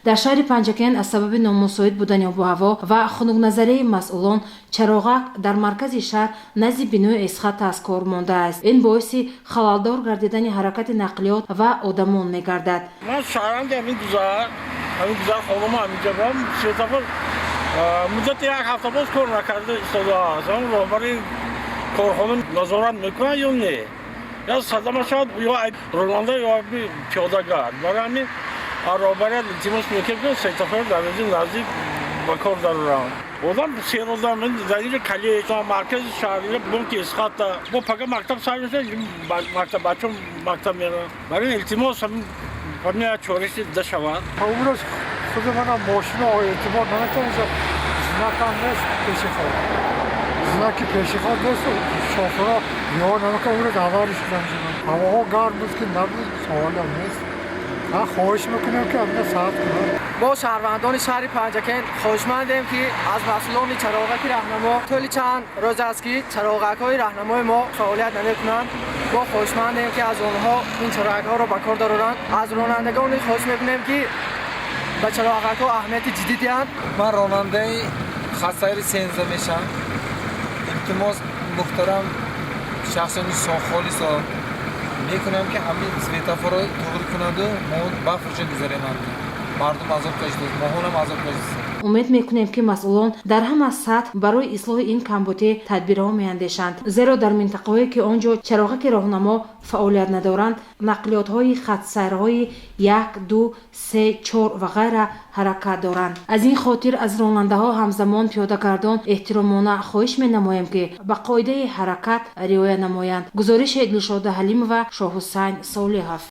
Дар шаҳри Панҷакент аз сабаби номусоид будани обу ҳаво ва хунукназарии масъулон чароғак дар маркази шаҳр назди бинои Эсхата аз кор мондааст. Ин боиси халалдор гардидани ҳаракати нақлиёт ва одамон мегардад. Ман шаҳрванди ҳамин гузар, ҳамин гузар, хонама ҳаминҷа бам. Светофор муддати як ҳафта боз кор накарда истодааст. Роҳбари корхона назорат мекунад ё не? Ё садама шавад, ё ронанда, ё пиёдагард. Барои ҳамин роҳбарият илтимос мекунем, ки светофор дар инҷо наздик ба кор дароранд. Одам серодам дар инҷо, кале маркази шаҳр, бонки Эсхата, бо пага мактаб сар мешавад, мактаб бачаҳо мактаб мераванд. Барои илтимос, ҳамин чораши дида шавад. Имрӯз худи манам мошино эътибор наметавонистам, знакам нест, пешеход, знаки пешеход нест, шоферҳо риоя намекунанд. Имрӯз авария шудам. Ҳавоҳо гарм буд ки набуд, саволам нест. Хоҳиш мекунем, ки ҳамина саҳат кунанд. Мо, шаҳрвандони шаҳри Панҷакент, хоҳишмандем, ки аз масъулони чароғаки раҳнамо. Тӯли чанд рӯз аст, ки чароғакҳои раҳнамои мо фаъолият намекунанд. Мо хоҳишмандем, ки аз онҳо ин чароғакҳоро ба кор дароранд. Аз ронандагон хоҳиш мекунем, ки ба чароғакҳо аҳамияти ҷиддӣ диҳанд. Ман ронандаи хатсайри 13 мешавам. Илтимос, муҳтарам шахсони холисо мекунам, ки ҳамин светофорро туғри кунаду мо бафурча гузарем. Мардум азоб кашидааст, моҳонам азоб кашидааст. Умед мекунем, ки масъулон дар ҳама сатҳ барои ислоҳи ин камбудӣ тадбирҳо меандешанд, зеро дар минтақаҳое, ки он ҷо чароғаки роҳнамо фаъолият надоранд, нақлиётҳои хатсайрҳои як, ду, се, чор ва ғайра ҳаракат доранд. Аз ин хотир аз ронандаҳо, ҳамзамон пиёдагардон эҳтиромона хоҳиш менамоем, ки ба қоидаи ҳаракат риоя намоянд. Гузориши Дилшода Ҳалимова, Шоҳҳусайн Солиҳов.